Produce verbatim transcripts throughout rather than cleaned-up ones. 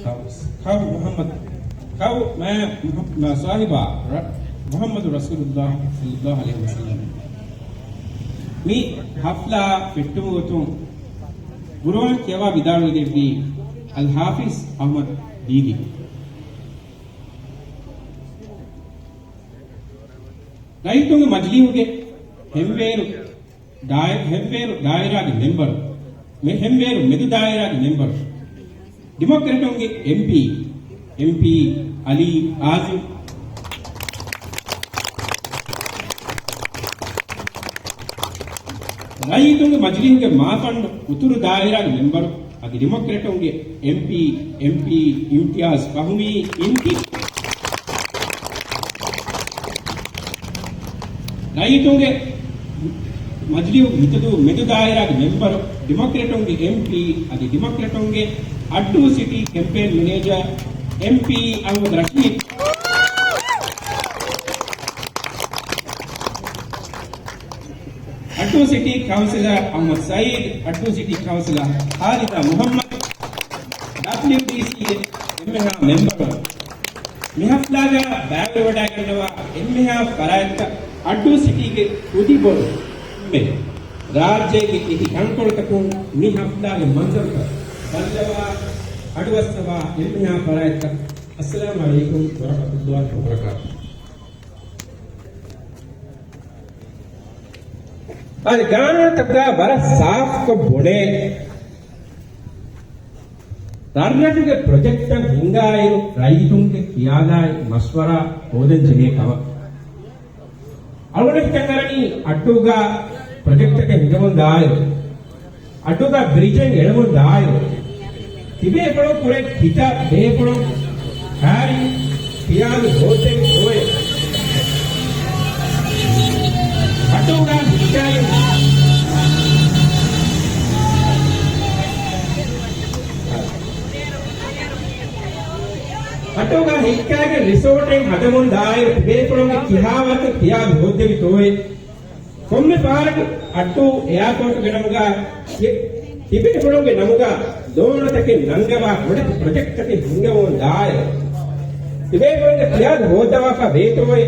ކައު، ކައު މުޙައްމަދު، ކައު މާ، މާ ސާހިބާ ރަ، މުޙައްމަދު ރަސޫލުﷲ ޞައްލަﷲ ޢަލައިހި ވަސައްލަމް. މި ޙަފްލާ ފެއްޓުމުގެ ގޮތުން ޤުރުއާން ކިޔަވާ ވިދާޅުވެދެއްވީ އަލް ޙާފިޡް އަޙްމަދު ދީދީ. ރައްޔިތުންގެ މަޖިލީހުގެ ހެންވޭރު ދާއި، ހެންވޭރު ދާއިރާގެ މެންބަރު، މެ، ހެންވޭރު މެދު ދާއިރާގެ މެންބަރު، ޑިމޮކްރެޓުންގެ އެމްޕީ، އެމްޕީ އަލީ އާޒިމް، ރައްޔިތުންގެ މަޖިލީހުގެ މާފަންނު އުތުރު ދާއިރާގެ މެންބަރު، އަދި ޑިމޮކްރެޓުންގެ އެމްޕީ، އެމްޕީ އިމްތިޔާޒް ފަހުމީ، އިމްތި. ރައްޔިތުންގެ މަޖިލީހުގެ މިތަދު މެދު ދާއިރާގެ މެންބަރު، ޑިމޮކްރެޓުންގެ އެމްޕީ، އަދި ޑިމޮކްރެޓުންގެ އައްޑޫ ސިޓީ ކެމްޕޭން މެނޭޖަރ، އެމްޕީ އަޙްމަދު ރަޝީދު. އައްޑޫ ސިޓީ ކައުންސިލަރ އަޙްމަދު ސައީދު، އައްޑޫ ސިޓީ ކައުންސިލަރ ޚާލިދާ މުޙައްމަދު، ޑަބްލިއުޑީސީއޭ އެންމެހާ މެމްބަރު، މި ޙަފްލާގަ ބައިވެރިވެވަޑައިގަންނަވާ އެންމެހާ ފަރާތްތައް އައްޑޫ ސިޓީގެ ކުދި ބޮޑު މެ ރާއްޖޭގެ އެކި ތަންކޮޅުތަކުން މި ޙަފްލާގެ މަންޒަރުތައް ބައްލަވާ، އަޑުއައްސަވާ އެންމެހާ ފަރާތްތައް. އައްސަލާމު ޢަލައިކުމް ވަރަޙްމަތުﷲ ވަބަރަކާތުހު. އަދި ގާނޫނުތަކުގަ ވަރަށް ސާފުކޮށް ބުނޭ، ރަށްރަށުގެ ޕްރޮޖެކްޓްތައް ހިންގާއިރު، ރައްޔިތުންގެ ޚިޔާލާއި މަޝްވަރާ ހޯދަން ޖެހޭ ކަމަށް. އަޅުގަނޑަށް ހިތަށް އަރަނީ، އައްޑޫގަ ޕްރޮޖެކްޓްތަކެއް ހިނގަމުން ދާއިރު، އައްޑޫގަ ބްރިޖެއް އެޅުމުން ދާއިރު، ތިބޭފުޅުން ކުރެ ކިތައް ބޭފުޅުން ހާރި ޚިޔާލު ހޯއްދެވި އޮވެ. އައްޑޫގަ ހިއްކާގެން، އައްޑޫގަ ހިއްކާގެން ރިސޯޓެއް ހަދަމުން ދާއިރު، ތިބޭފުޅުންގެ ކިހާވަރަކަށް ޚިޔާލު ހޯއްދެވި ތޯއޭ؟ ކޮންމެ ފަހަރަކު އައްޑޫ އެއާޕޯޓުގެ ނަމުގަ ތި، ތިބޭފުޅުންގެ ނަމުގަ ލޯނުތަކެއް ނަންގަވާ ބޮޑެތި ޕްރޮޖެކްޓްތަކެއް ހިންގަމުން ދާއިރު، ތިބޭފުޅުންގެ ޚިޔާލު ހޯއްދަވާފަ ވޭތޯއޭ؟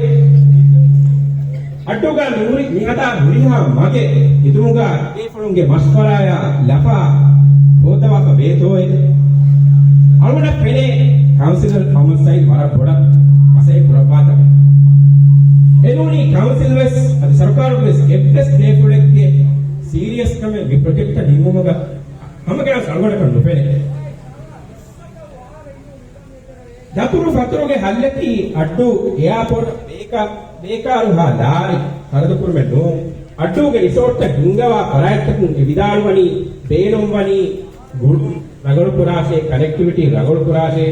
އައްޑޫގަ މިހުރި މިހަދާ ހުރިހާ މަގެއް ހެދުމުގަ ތިބޭފުޅުންގެ މަޝްވަރާއާ ލަފާ ހޯއްދަވާފަ ވޭތޯއޭ؟ އަޅުގަނޑަށް ފެނޭ، ކައުންސިލަރ އަޙްމަދު ސައީދު ވަރަށް ބޮޑަށް މަސައްކަތް ކުރައްވާތަން. އެނޫނީ ކައުންސިލް ވެސް އަދި ސަރުކާރުން ވެސް އެއްވެސް ބޭފުޅެއްގެ ސީރިއަސްކަމެއް މި ޕްރޮޖެކްޓްތައް ނިންމުމުގަ ހަމަގަނޑަށް އަޅުގަނޑަކަށް ނުފެނޭ. ދަތުރު ފަތުރުގެ ހައްލަކީ އައްޑޫ އެއާޕޯޓަށް ބޭކާ، ބޭކާރު ހާ ލާރި ޚަރަދުކުރުމެއް ނޫން. އައްޑޫގެ ރިސޯޓްތައް ހިންގަވާ ފަރާތްތަކުން އެ ވިދާޅުވަނީ ބޭނުންވަނީ ގުޅުން ރަނގަޅުކުރާށޭ، ކަނެކްޓިވިޓީ ރަނގަޅުކުރާށޭ،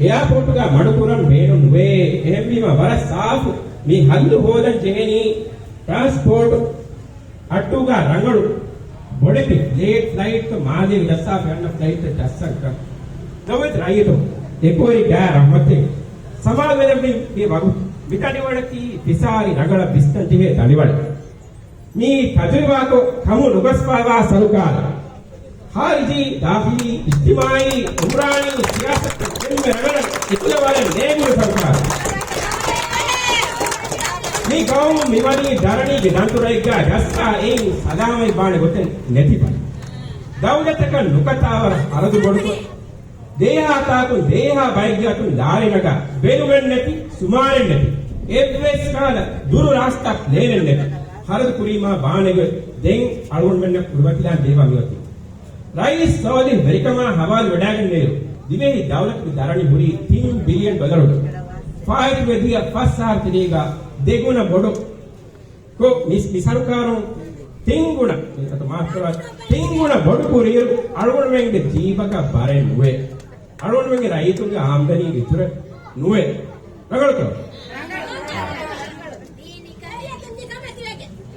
އެއާޕޯޓުގަ މަޑުކުރަން ބޭނުން ނުވޭ. އެހެންވީމަ ވަރަށް ސާފު މި ހައްލު ހޯދަން ޖެހެނީ ޓްރާންސްޕޯޓް އައްޑޫގަ ރަނގަޅު ބޮޑެތި ލޭޓް ފްލައިޓްތައް މާލޭ ޖައްސާފަ އަންނަ ފްލައިޓްތައް ޖައްސަންކަން. ދައުވަތު ރައްޔިތުން އެކުވެރި ގާތް ރަޙްމަތެއް. ސަމާލުވެލައްވި މި ވަގުތު މި ދަނޑިވަޅަކީ ފިސާރި ރަނގަޅަށް ވިސްނަން ޖެހޭ ދަނޑިވަޅެއް. މި ތަޖުރިބާކޮށް ކަމުނުގަސްފަވާ ސަރުކާރެއް. ޚާރިޖީ، ދާޚިލީ، އިޖްތިމާޢީ، ޢުމްރާނީ، ސިޔާސަތު އެންމެ ރަނގަޅަށް އެކުލަވާލަން ނޭނގުނު ސަރުކާރެއް. މި ގައުމު މިވަނީ ދަރަނީގެ ދަނޑުރައެއްގަ ޖައްސާ އެއިން ސަލާމަތްވާނެ ގޮތެއް ނެތިބަ. ދައުލަތަކަށް ނުކަތާވަރަށް ޚަރަދު ބޮޑުކޮށް، ދޭހާ ތާކުން ދޭހާ ބައެއްގެ އަތުން ލާރި ނަގާ، ބެލުމެއް ނެތި، ސުމާރެއް ނެތި، އެއްވެސް ކަހަލަ ދުރު ރާސްތާ ޕްލޭނެއް ނެތި. ޚަރަދު ކުރީމާ ބާނެގޮތް ދެން އަޅުގަނޑުމެންނަށް ކުރިމަތިލާން ދޭވާ މިއޮތީ. ރައީސް ސޯލިހް ވެރިކަމާ ހަވާލު ވެޑާގެންނެއިރު، ދިވެހި ދައުލަތުގެ ދަރަނި ހުރީ ތިން ބިލިއަން ޑޮލަރުގަ. ފާއިތުވެ ދިޔަ ފަސް އަހަރު ތެރޭގަ ދެގުނަ ބޮޑު ކޮށް މި، މި ސަރުކާރުން ތިން ގުނަ، މި އަތު މާފުކުރާ، ތިން ގުނަ ބޮޑު ކުރިއިރު އަޅުގަނޑުމެންގެ ޖީބަކަށް ބަރެއް ނުވޭ. އަޅުގަނޑުމެންގެ ރައްޔިތުންގެ އާމްދަނީގެ އިތުރެއް ނުވޭ. ރަނގަޅުތޯ؟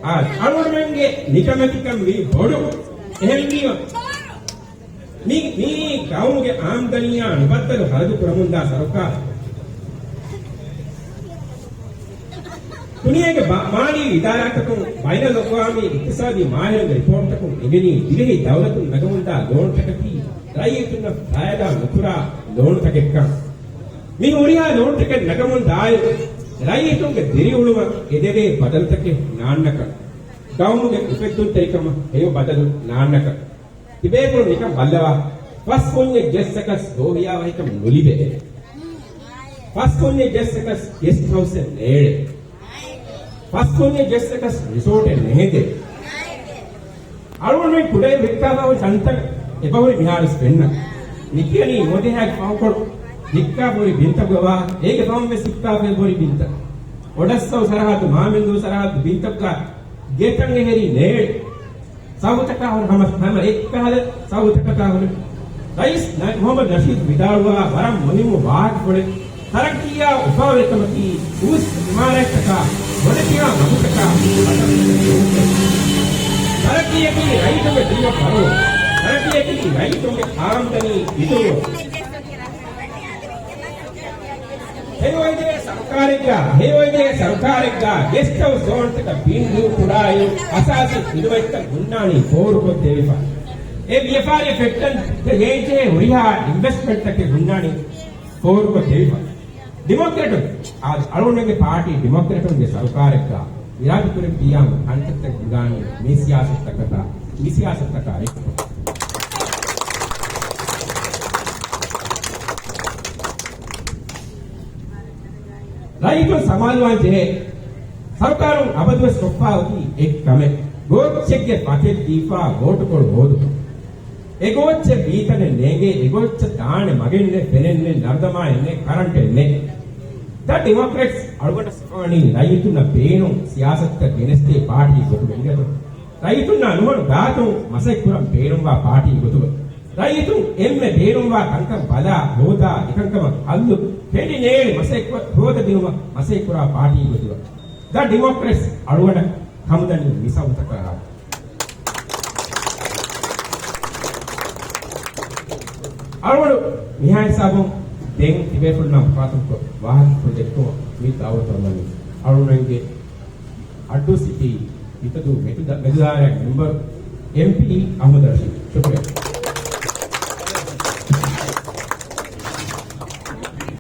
އާ، އަޅުގަނޑުމެންގެ ނިކަމެތިކަން ވީ ބޮޑު. އެހެންވީމަ، މި، މިއީ ގައުމުގެ އާމްދަނީއާ ނުބައްދަލު ޚަރަދު ކުރަމުންދާ ސަރުކާރެއް. ދުނިޔޭގެ މާ، މާލީ އިދާރާތަކުން ބައިނަލްއަގްވާމީ އިޤްތިޞާދީ މާހިރުންގެ ރިޕޯޓްތަކުން އެނގެނީ ދިވެހި ދައުލަތުން ނަގަމުންދާ ލޯންތަކަކީ ރައްޔިތުންނަށް ފައިދާ ނުކުރާ ލޯނުތަކެއްކަން. މި ހުރިހާ ލޯނުތަކެއް ނަގަމުން ދާއިރު، ރައްޔިތުންގެ ދިރިއުޅުމަށް އެދެވޭ ބަދަލުތަކެއް ނާންނަކަން. ގައުމުގެ އުފެއްދުންތެރިކަމަށް ހެޔޮ ބަދަލު ނާންނަކަން. ތިބޭފުޅުން ނިކަން ބައްލަވާ. ފަސް ކުންޏެއް ޖެއްސަކަސް ދޯހިޔާވަހިކަން ނުލިބޭ. ފަސް ކުންޏެއް ޖެއްސަކަސް ގެސްޓް ހައުސެއް ނޭޅޭ. ފަސް ކުންޏެއް ޖެއްސަކަސް ރިސޯޓެއް ނެހެދޭ. އަޅުގަނޑުމެން ކުޑައިން ވިއްކާފަ ހުރި ތަންތަން އެބަހުރި މިހާރުސް ފެންނަ. މިކިޔަނީ ނުވަދިހައިގެ ފަހުކޮޅު ވިއްކާފަ ހުރި ބިންތަކުގަ ވާ، އޭގެ ފަހުން ވެސް ވިއްކާފަ ހުރި ބިންތައް. އޮޑަސްސައު ސަރަހައްދު، މާމެންދޫ ސަރަހައްދު ބިންތަކުގަ ގެތައް އެހެރީ ނޭޅި. ސައުތަކާ ހުރި ހަމަ، ހަމަ އެއްކަހަލަ ސައުތަކަކާ ހުރި. ރައީސް ނަ-، މުހައްމަދު ނަޝީދު ވިދާޅުވާ ވަރަށް މުހިއްމު ވާހަކަފުޅެއް. ތަރައްޤީއާ އުފާވެރިކަމަކީ އުވިސް އިމާރާތްތަކާ ބޮޑެތިހާ މަގުތަކާ ބަދަލުކޮށްދޭން. ތަރައްޤީއަކީ ރައްޔިތުންގެ ދީނަށް ފަރުވުން. ތަރައްޤީއަކީ ރައްޔިތުންގެ އާމްދަނީ އިތުރުވުން. ހެޔޮއެދޭ ސަރުކާރެއްގަ، ހެޔޮއެދޭ ސަރުކާރެއްގަ ގެސްޓް ހައުސް ޒޯންތަކަށް ބިންދޫ ކުޑައިރު އަސާސީ ޚިދުމަތްތައް ހުންނާނީ ފޯރުކޮށްދެވިފަ. އެ ވިޔަފާރި ފެއްޓަން ޖެހޭ ހުރިހާ އިންވެސްޓްމަންޓްތަކެއް ހުންނާނީ ފޯރުކޮށްދެވިފަ. ޑިމޮކްރެޓުން، އަ-، އަޅުގަނޑުގެ ޕާޓީ ޑިމޮކްރެޓުންގެ ސަރުކާރެއްގަ އިރާދަކުރެއްވިއްޔާ ކަންތައްތައް ހިނގާނީ މި ސިޔާސަތުތަކަކާ، މި ސިޔާސަތުތަކާ އެއްކޮށް. ރައްޔިތުން ސަމާލުވާން ޖެހޭ. ސަރުކާރުން އަބަދުވެސް ކޮށްފާ އޮތީ އެއް ކަމެއް. ގޯއްޗެއްގެ ފަތެއް ދީފާ ވޯޓުކޮޅު ހޯދުން. އެ ގޯއްޗެއް ވީތަނެއް ނޭނގޭ، އެ ގޯއްޗަށް ދާނެ މަގެއް ނެތް، ފެނެއް ނެތް، ނަރުދަމާއެއް ނެތް، ކަރަންޓެއް ނެތް. ދަ ޑިމޮކްރެޓްސް އަޅުގަނޑަށް ސަފާވަނީ ރައްޔިތުންނަށް ބޭނުން ސިޔާސަތުތައް ގެނެސްދޭ ޕާޓީ ގޮތުގަ އިނގޭތޯ. ރައްޔިތުންނާ ނުހަނު ގާތުން މަސައްކަތްކުރަން ބޭނުންވާ ޕާޓީ ގޮތުގަ. ރައްޔިތުން އެންމެ ބޭނުންވާ ކަންކަން ބަލާ ހޯދާ އެކަންކަމަށް ހައްލު ފެނި ނޭޅި މަސައްކަތް ހޯދަދިނުމަށް މަސައްކަތްކުރާ ޕާޓީ ގޮތުގަ. ދަ ޑިމޮކްރެޓްސް އަޅުގަނޑަށް ހަމަދަނީ މި ސައުތަކާ. އަޅުގަނޑު މިހާ ހިސާބުން ދެން ތިބޭފުޅުންނާ މުޚާތަބުކޮށް ވާހަކަފުޅު ދެއްކުމަށް މި ދައުވަތު އޮންނަނީ. އަޅުގަނޑުގެ އައްޑޫ ސިޓީ މިތަދޫ މެދު-، މެދުދާރާގެ މެމްބަރު އެމްޕީ އަޙްމަދު ރަޝީދު. ޝުކުރިއްޔާ.